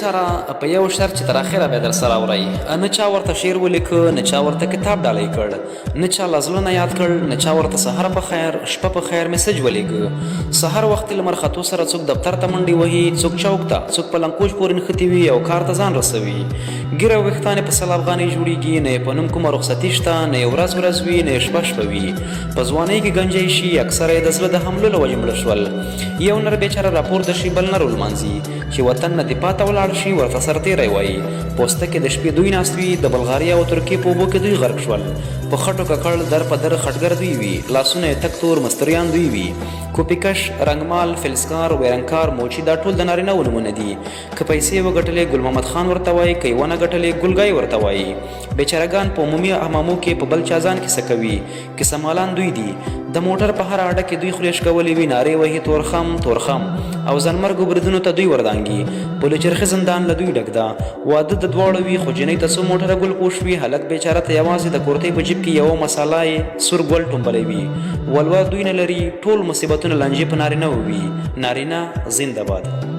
سره په یو شرط چې تر اخره به درسره اورئ. نه چا ورته شعر ولیکه، نه چا ورته کتاب ډالۍ کړ، نه چا له زړه نه یاد کړ، نه چا ورته سهار په خیر، شپه په خیر میسج ولیږه. سهار وختي لمر ختو سره څوک دفتر ته منډې وهي، څوک چوک ته، څوک په لنګکوچ پورې نښتي وي او کار ته ځان رسوي. ږیره او ویښتان یې په 100 افغانۍ جوړیږي، نه یې په نوم کومه رخصتي شته، نه یې ورځ ورځ وي، نه یې شپه شپه وي. په ځوانۍ کې ګنجی شي، اکثره یې د زړه د حملو له وجې مړه شول. یو نر بیچاره راپورته شي، بل نر ولمانځي. چې وطن نه دفاع ته ولاړ شي ورته سرتېری وايي. پوسته کې د شپې دوی ناست وي، د بلغاریا او ترکیې په اوبو کې دوی غرق شول. په خټو ککړ، در په در خټګر دوی وي، لاسونه یې تک تور مستریان دوی وي. کوپي کش، رنګمال، فلزکار، ویرنکار، موچي دا ټول د نارینه وو نومونه دي. که پیسې یې وګټلې ګل محمد خان ورته وايي، که یې ونه ګټلې ګل ګای ورته وايي. بیچاره ګان په عمومي حمامو کې په بل چا ځان کیسه کوي. کیسه مالان دوی دي. د موټر په هره اډه کې دوی خولې شکولې وي، نارې وهي تورخم، تورخم او ځانمرګو بریدونو ته دوی وردانګي. پل چرخي زندان له دوی ډک ده. واده د دواړو وي، خو جینۍ ته څو موټره ګل پوش وي، هلک بیچاره ته یوازې د کورتۍ په جیب کې یوه مساله یې سور ګل ټومبلی وي. ولوه دوی نه لري، ټول مصیبتونه لانجې په نارینه وو وي. نارینه زنده باد.